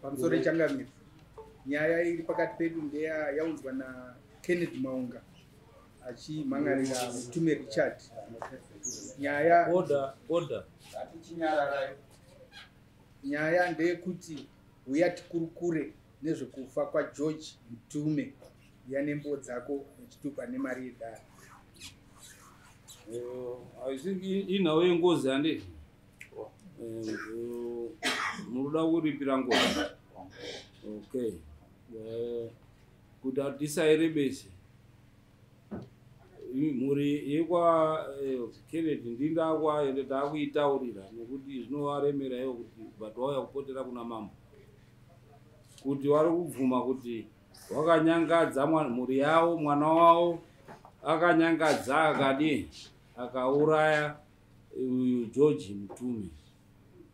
Pamusoro changamire. Nyaya iri pakati pedu ndeya yaunzwa na Kenneth Maunga achimhan'arira Mutume Richard. Nyaya Order, order. Atichinyararai. Nyaya ndeyekuti uya tikurukure nezvekufa kwaGeorge Mutume uya nembuo dzako nechitupa nemari yedare. I think inhau yengozi handi munoda kuripira ngozi. Okay, kuti hatisayirebese mhuri yekwa Kennedy ndindakwa ende taakuitaurira nekuti zvinovaremera ivo kuti but vauya kupotera kuna mambo kuti vari kubvuma kuti wakanyangadza mhuri yavo, mwana wavo akanyangadza akadi akauraya uyu George Mutume.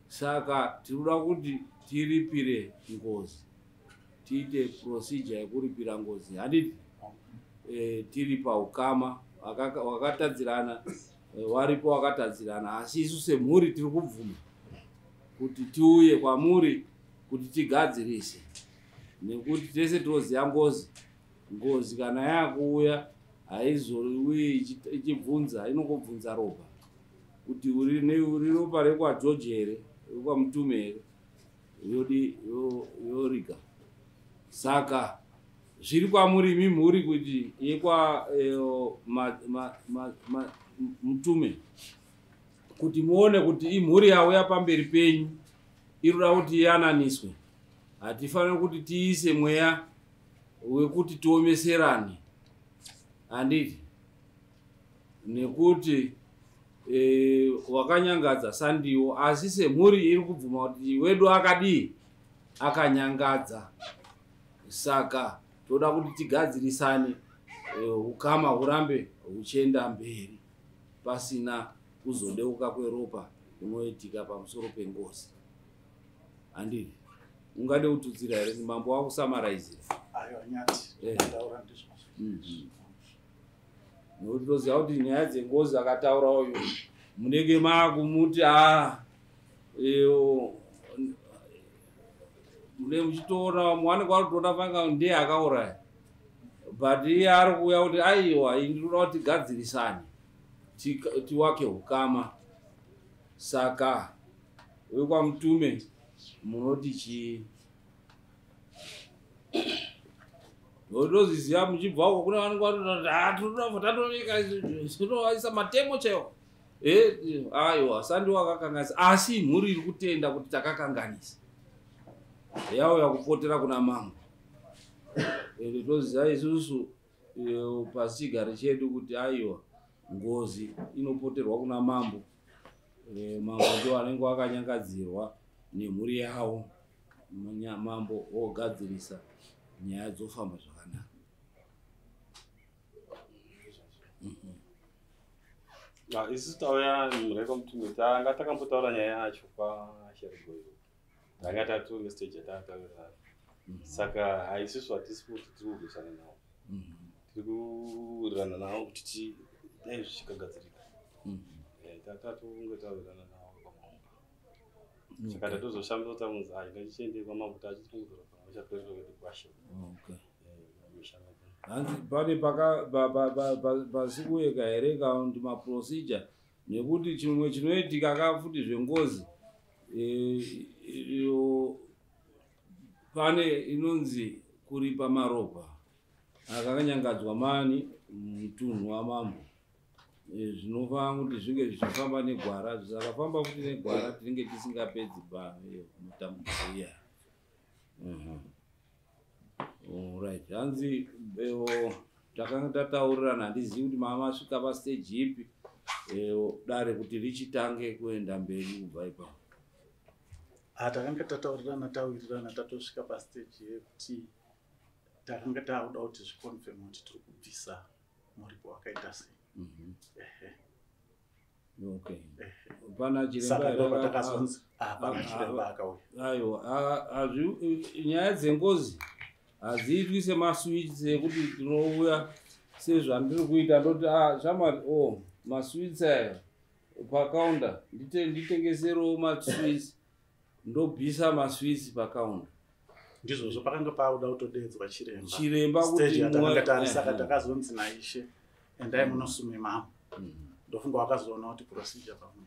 Saka tinoda kuti tiripire ngozi, tiite procedure yekuripira ngozi, handiti? Tiri paukama wakatadzirana, waripo wakatadzirana, asi isu semhuri tiri kubvuma kuti tiuye kwamuri kuti tigadzirise, nekuti tese tinoziva ngozi. Ngozi kana yakuuya haizouyi ichibvunza, inongobvunza ropa kuti uri ropa rekwaGeorge here, rekwaMutume here, yodi yoriga. Saka zviri kwamuri imi mhuri kuti yekwa Mutume kuti muone kuti imhuri yauya pamberi penyu inoda kuti iyananiswe. Hatifaniri kuti tiise mweya wekuti tiomeserane, handiti? Nekuti wakanyangadza sandiwo, asi semhuri iri kubvuma kuti wedu akadii, akanyangadza. Saka toda kuti tigadzirisane, ukama hurambe huchienda mberi pasina kuzodeuka kweropa kunoitika pamusoro pengozi, handiti? Ungade kututsira here? Mambo wakusamaraizira. Aiwa nyati, ndaura ndizvozvo. Nekuti toziva kuti nyaya dzengozi akataura uyu munenge maakumuti a mune muchitoona muwanenge wari kutoona panga ndiye akauraya, but iye ari kuuya kuti aiwa, ini ndinoda kuti tigadzirisane, tiwake ukama. Saka wekwaMutume munoti chii? Ndoziziva muchibva uko kune vanenge vatoti tatonika tinovaisa matemo chaiwo. Aiwa, sandi wakakanganisa, asi mhuri iri kutenda kuti takakanganisa, yauya kupotera kuna mambo. Ende toziva isusu pasichigare chedu kuti aiwa, ngozi inopoterwa kuna mambo. Mambo ndo anenge akanyangadzirwa nemhuri yavo, mambo ogadzirisa nyaya dzofamba zvakanaka. Isusu tauya mhuri yekwaMutume, tanga takambotaura nyaya yacho kwaSherigoyo, tanga tatove stage yatataura. Saka haisusu hatisi kuti tiri kurwisana navo, tiri kuwirirana navo kuti dai zvichikagadzirika. Tatatonge tawirirana navo kwamambo, saka tatozoshambira taunzi hai, ngatichiende kwamambo, tachiti kungodzora pamwe chaperero kwashe. Hanzi pane pasi kuyeka here kana kuti maprocedure? Nekuti chimwe chinoitika kafuti zvengozi, pane inonzi kuripa maropa akanyangadzwa mani mutunhu wamambo. Zvinofanira kuti zvinge zvichifamba negwara, zvisakafamba futi negwara tinenge tisingapedzi matambudziko iya. Right, hanzi takanga tataurirana, handizivi kuti mama masvika pastage ipi, dare kuti richitange kuenda mberi kubva ipapo. Takanga tataurirana, tawirirana, tatosvika pastage yekuti takanga taakuda kuti zviconfirm kuti tiri kubvisa muripo wakaita sei. Ehe. Okay, pana chiremba Saka here? ndopatakazonzi hapana chiremba akauya. Aiwa, nyaya dzengozi hadziitwi semasweets ekuti tinouya sezvandiri kuita ndoti, "A shamwari, o masweets aya pakaunda, nditengeserewo masweets," ndobvisa masweets pakaunda. Ndizvozvo pakanga pauda kutodedzwa chiremba. Chiremba kuti yatakanga tari saka takazonzi naishe endai munosume mama. Ndofunga wakazoona kuti procedure pamwe.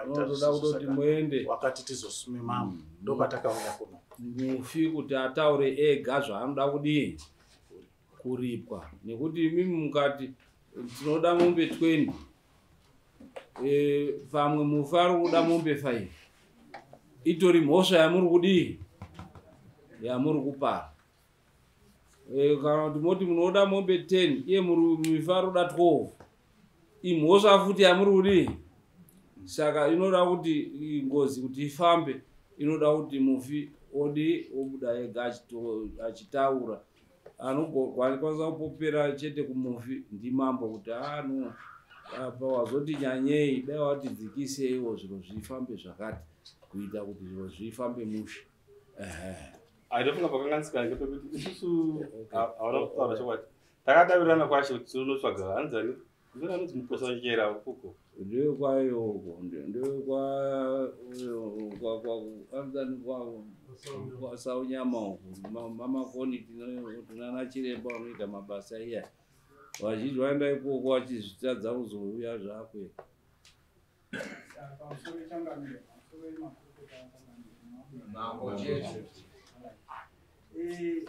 Unotoda kutoti muende. Wakati tizosume mama. Ndopatakauya kuno. Mufi kuti ataure ega zvaanoda kudii kuripwa. Nekuti imimi mukati tinoda mombe 20. Pamwe mufi ari kuda mombe 5. Itori mhosva yamuri kudii? Yamuri kupara. Kana kuti moti munoda mombe 10, iye mufi ari kuda 12. Imhosva futi yamuri kudii? Saka inoda kuti ngozi kuti ifambe, inoda kuti mufi odi obuda ega achitaura. Anokwanisa kupopera chete kumufi ndimambo kuti ano apa wazoti nyanyei, dai watidzikiseiwo zviro zvifambe zvakati, kuita kuti zviro zvifambe mushe. Aitofunga pakanganisika ngepekuti isusu hauna kutaura chokwadi. Takadavirana kwashe kuti tinotsvaga hanzani ndona anonzi Mukotsanjera ukoko. Ndekwayo uko, ndekwa Saunyama uko, mamakoni tinana chiremba vanoita mabasa iya. Vazhinji vaenda ikoko vachizvitadza kuzouya zvakwe.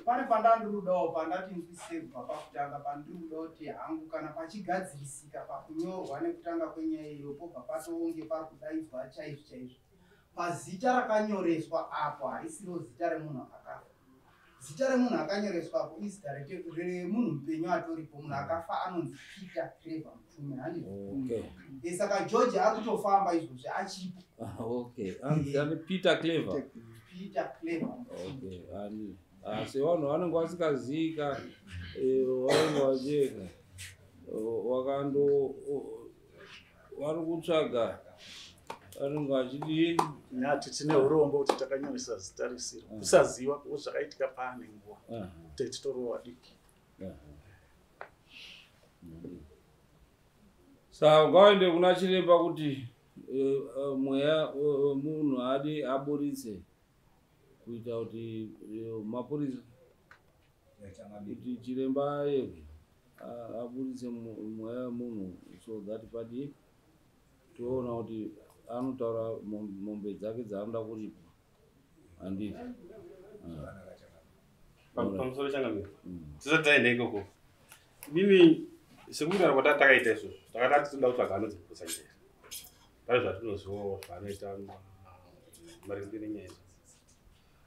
Pane pandandiri kudawo pandati nzwisise kubva pakutanga pandiri kuda kuti hangu kana pachigadzirisika pakunyorwa nekutanga kwenyaya iyo pobva patoonge pari kudaidzwa chaizvo chaizvo. Pazita rakanyoreswa apo harisiro zita remunhu akafa. Zita remunhu akanyoreswa apo izita remunhu mupenyu atoripo. Munhu akafa anonzi Peter Clever Mutume, handizvo? Saka George ari kutofamba izvozvi achipo. Okay. Ani Peter Clever. Peter Clever. Okay. Ani asi vanhu vanenge vasingazivi vanenge vacheka wakando vari kutsvaga vanenge vachidii. Nyati tine urombo kuti takanyoresa zita risiro. Kusaziva kuti zvakaitika paane nguva. Tetitoriwo vadiki. Saka ngawaende kuna chiremba kuti mweya munhu adi aburitse kuita kuti mapurisa kuti chiremba aye aburitse mweya wemunhu so that padi toona kuti anotaura mombe dzake dzaanoda kuripwa. Handiti? Pamusoro changamire. Tisati taenda ikoko. Mimi sekutaura kwatakaita izvozvo takati tinoda kutsvaga anonzi Mukotsanjera. Pane zvatinozivawo zvaanoita maringe nenyaya idzi.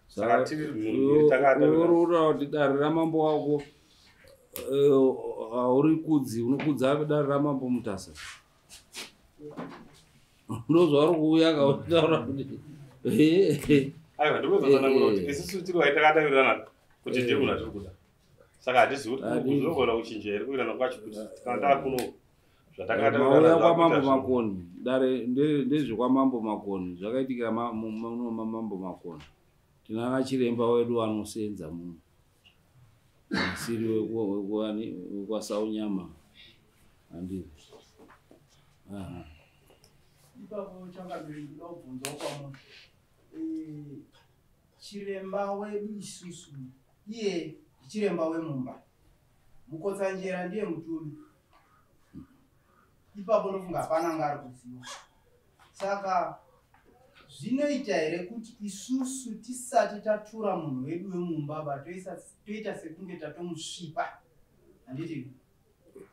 Saka tiri munhu takataura kuti dare ramambo wako hauri kudzi, unokudza dare ramambo Mutasa. Ndozvauri kuuya kautaura kuti aiwa ndinozotsanangura kuti isusu tiri vai takatawirirana kuti ndiye munhu atiri kuda. Saka hatizivi kuti kuzogona kuchinja here kuwirirana kwacho kuti kana taakuno zvatakatawirirana kwamambo Makoni. Dare ndezvekwamambo Makoni, zvakaitikira muno mamambo Makoni. Tinana chiremba wedu anosenza muno asiri wekwaSaunyama. Handizvo? Ipapo changamire ndinoda kubvunzawo kwamuri. Chiremba wedu isusu iye chiremba wemumba. Mukotsanjera ndiye mutumi. Ipapo ndofunga hapana anga ari kuziva. Saka zvinoita here kuti isusu tisati tatura munhu wedu wemumba ba toita sekunge tatomusvipa? Handiti?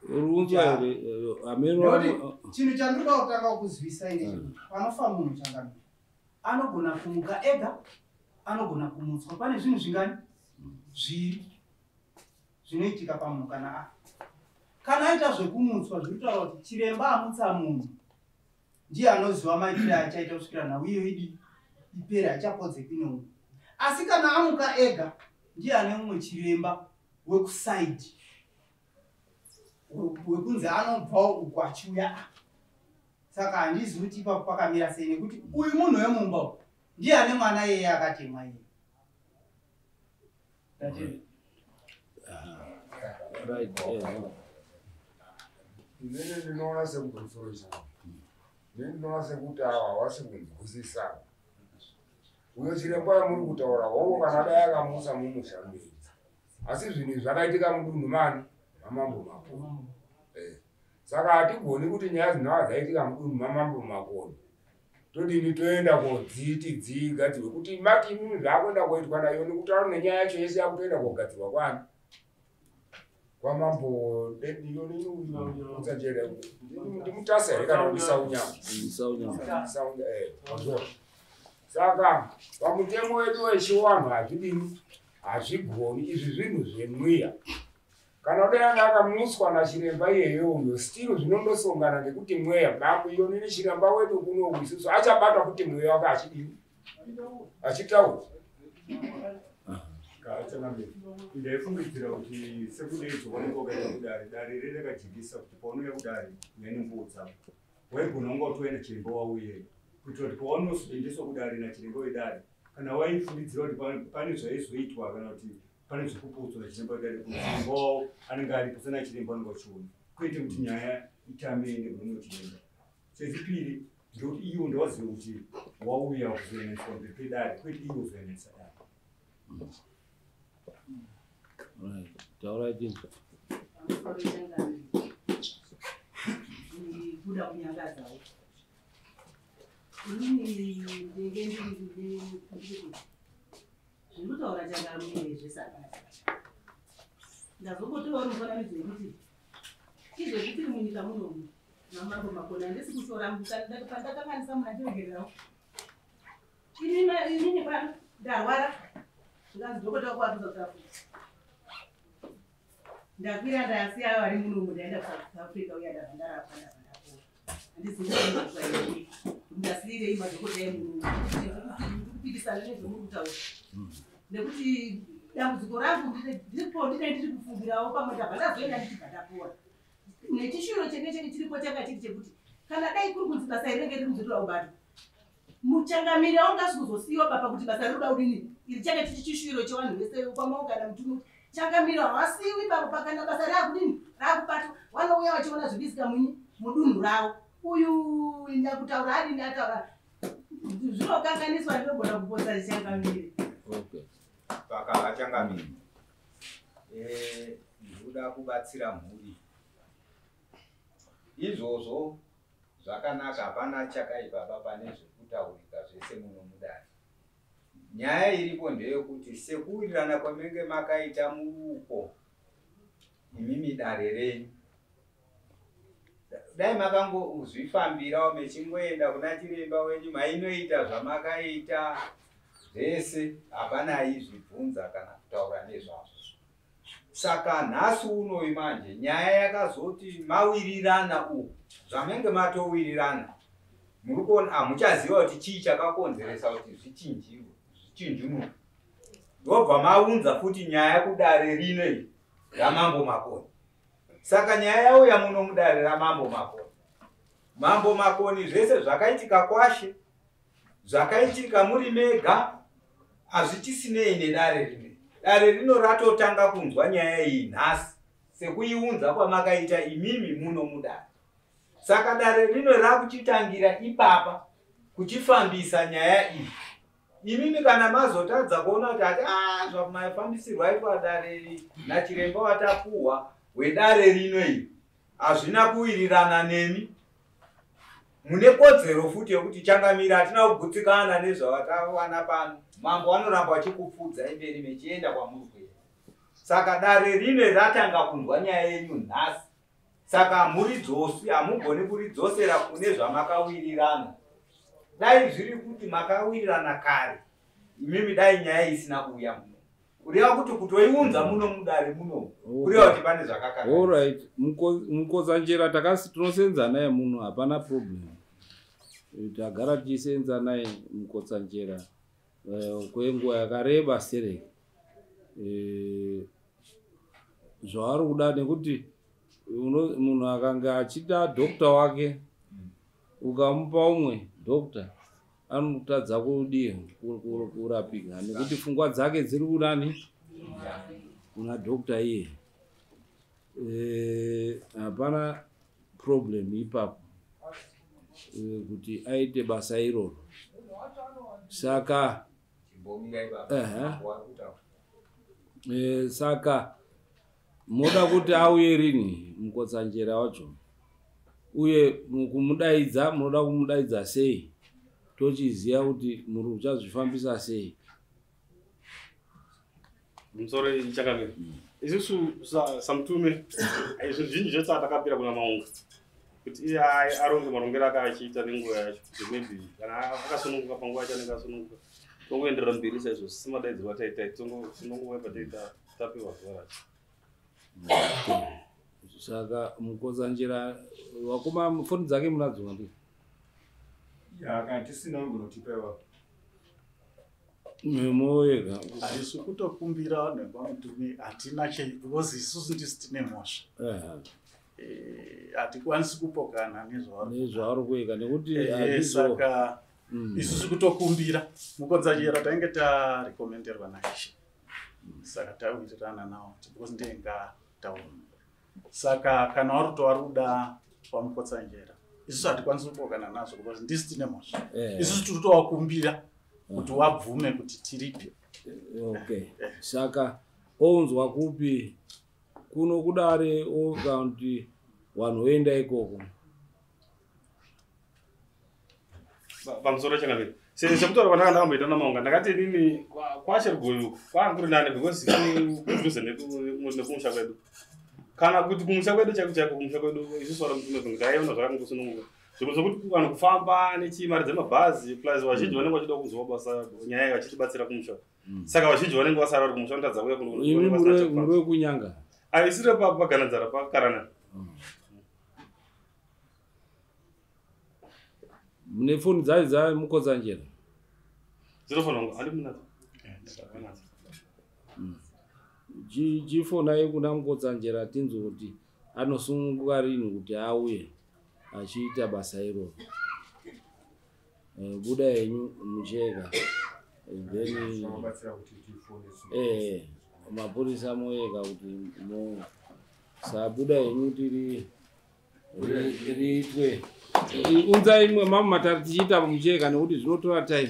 Urunzwa here? Ameno chinhu chandinoda kutanga kuzivisa ndechekuti panofa munhu changamire anogona kumuka ega, anogona kumutswa. Pane zvinhu zvingani zviri zvinoitika pamunhu kana afa. Kana aita zvekumutswa zviri kutaura kuti chiremba amutsa munhu ndiye anoziva maitire achaita kusvikira nhau iyo idi ipere, haichakodzeki neumwe. Asi kana amuka ega ndiye ane mumwe chiremba wekusaidi wekunzi anobvawo uku achiuya apa. Saka handizivi kuti ipapo pakamira sei nekuti uyu munhu wemumba uyu ndiye ane mwana iyeye akatemwa iyeye. Right. Inini ndinoona sekuti ndinoona sekuti ava havasi kunzwisisa. Uyo chiremba wamuri kutaura hongu kana dai akamusa mumusha mberi. Asi zvinhu izvi zvakaitika mudunhu mani maMambo Makoni. Saka hatigoni kuti nyaya dzinova dzaitika mudunhu maMambo Makoni todini toenda kodziti dzigadzirwe kuti mati imimi zvakuenda koitwa nayo nekutaura nenyaya yacho yese yakutoenda kogadzirwa kwani kwamambo Mutsanjere ndimutasa here kana kuti Saunyama? Saka pamutemo wedu wechiwanhu hazvidini, hazvigoni. Izvi zvinhu zvemweya. Kana dai anga akamutswa nachiremba iyeyo uyo still zvinondosongana nekuti mweya mambo iyo nini chiremba wedu kunoku isusu achabata kuti mweya wake achidini achitaura. Ndaifungidzira kuti sekudeedzwa kwanenge wakaita kudare, dare rerakajekesa kuti paunouya kudare uya nenguo dzako, waigona kunga utoenda chiremba wauye kuitira kuti paunozoendeswa kudare nachiremba wedare, kana waifungidzira kuti pane zvaizoitwa kana kuti pane zvekupotswa nachiremba wedare, kuti chiremba wavo anenge aripo sana chiremba anenge achiona, kwete kuti nyaya itame ende kunomwe chiremba. Chechipiri ndekuti iwo ndawaziva kuti wauya kuzoendeswa mberi pedare, kwete iwo kuzoendesa dare. Taurai chinhu. Kuda kunyangadzawo. Inini ndenge ndiri zvinotaura changamire zvesabata. Ndazongotora mufananidzo wekuti izvezvi tiri munyika munomu maMambo Makoni, handisi kushora pandakanganisa munhu andiregererawo. Inini pano ndarwara zvikanzi dhokota wako South Africa. Ndakwira ndasiya vari munomu ndaenda kuSouth Africa uya ndabva ndarapwa ndabva ndapora. Handizivi ndasiyirei madhokota emunomu ndikupikisana nezvemuri kutaura nekuti dambudziko rangu ndiripo ndine ndiri kufungirawo pamwe ndabva ndazoenda ndichibva ndapora. Nechishuro chenge chenge chiripo changa chiri chekuti kana dai kuri kunzi basa iri rinenge riri kunzi kubatwa muchangamiri aungasi kuzosiyiwa baba kuti basa rinoda kudini iri change chichi chishuro chevanhu vese kwamaungana mutumu changamiri hawasiyiwi baba pakana basa raakudini raakubatwa vanouya vachiona zvibisika munyi mudunhu ravo. Uyu nyakutaura adini ataura zvinokanganiswa ndinogona kupotsa changamiri. Okay. Pakachangamiri ndinoda kubatsira mhuri. Izvozvo zvakanaka, hapana chakaipa baba nezvekutaurika zvese muno mudare. Nyaya iripo ndeyekuti sekuwirirana kwamenge makaita muruko imimi dare renyu, dai makangozvifambirawo mechingoenda kuna chiremba wenyu mainoita zvamakaita zvese, hapana aizvibvunza kana kutaura nezvazvo. Saka nhasi unoyi manje nyaya yakazoti mawirirana uku zvamenge matowirirana, muri kuona hamuchaziva kuti chii chakakonzeresa kuti zvichinjunuke. Ndobva maunza futi nyaya kudare rino iri raMambo Makoni. Saka nyaya yauya muno mudare raMambo Makoni. Mambo Makoni zvese zvakaitika kwashe, zvakaitika muri mega, hazvichisinei nedare rino. Dare rino ratotanga kunzwa nyaya iyi nhasi sekuiunza kwamakaita imimi muno mudare. Saka dare rino rakuchitangira ipapa kuchifambisa nyaya iyi. Imimi kana mazotadza kuona kuti ati zvamafambisirwo aitwa dare nachiremba watapuhwa wedare rino iri hazvina kuwirirana nemi, mune kodzero futi yekuti changamire hatina kugutsikana nezvavatawana pano. Mambo vanoramba vachikupfuudzai mberi mechienda kwamuri kuenda. Saka dare rino ratanga kunzwa nyaya yenyu nhasi. Saka hamuridzosi, hamugoni kuridzosera kune zvamakawirirana. Dai zviri kuti makawirirana kare, imimi dai nyaya isina kuuya muno. Kureva kuti kutoiunza muno mudare muno, kureva kuti pane zvakakanganiswa. Alright, Mukotsanjera tinosenza naye muno, hapana problem. Tagara tichisenza naye Mukotsanjera kwenguva yakareba sereki. Zvaari kuda nekuti munhu akanga achida doctor wake ukamupa umwe doctor anotadza kudii kurapika nekuti pfungwa dzake dziri kunani kuna doctor iye. Hapana problem ipapo kuti aite basa iroro. Saka Chimbomira ipapo. Wari kutaura. Saka moda kuti auye rini Mukotsanjera wacho, uye kumudaidza munoda kumudaidza sei, tochiziva kuti muri uchazvifambisa sei? Musoro ichakamira. Isusu saMutume, zvinhu zvinji zvese atakapira kuna Maunga kuti iye aronge marongero ake achiita nenguva yacho, kuti maybe kana akasununguka panguva yacho anenge asununguka, tongoenderera mberi saizvozvo semadaidziro ataita, tinongova pataita tapiwa zuva racho. Saka Mukotsanjera, wakoma, foni dzake munadzo ndi? Ya, kana tisina unogona kutipa iwapo. Moyega. Haisu kutokumbira vanhu vekwaMutume, hatina che because isusu ndisu tine mhosva. Hatikwanisi kupokana nezvavari Nezvavari kueka nekuti Saka isusu kutokumbira Mukotsanjera, tainge tarekomenderwa naishe, saka tawirirana nawo kuti because ndiye taura. Saka kana vari kuti vari kuda kwaMukotsanjera, isusu hatikwanisi kupokana nazvo because ndisu tine mhosva. Isusu tiri kutovakumbira kuti wabvume kuti tiripe. Okay, saka ounzwa kupi? Kuno kudare kana kuti vanhu voenda ikoko? Pamusoro changamira, sekutaura kwandanga ndakamboita naMaunga, ndakati inini kwaChergoyo kwanga kuri nane because kudhuze nekumusha kwedu, kana kuti kumusha kwedu chaiko chaiko, kumusha kwedu isusu vari Mutume taiona zvakangosununguka, zvimwe zvokuti vanhu kufamba nechimari dzemabhazi, plus vazhinji vanenge vachida kunzwa basa nyaya vachitibatsira kumusha. Saka vazhinji vanenge vasara vari kumusha vanotadza kuuya kuno. Imi vasina chekufamba. Muri wekuNyanga? Aisire paGananzara, paKarana. Mune foni dzayo dzaMukotsanjera? Dzinofanira kunge handi munadzo. Chifonai kuna Mukotsanjera tinzwe kuti anosununguka rini kuti auye achiita basa iroro. Buda henyu mucheka, then Zvinobatsira kuti tifone. Mapurisa moyeka kuti sabuda henyu tiri riitwe. Unzai imwe mamwe matari tichiita mucheka nekuti zvinotora time.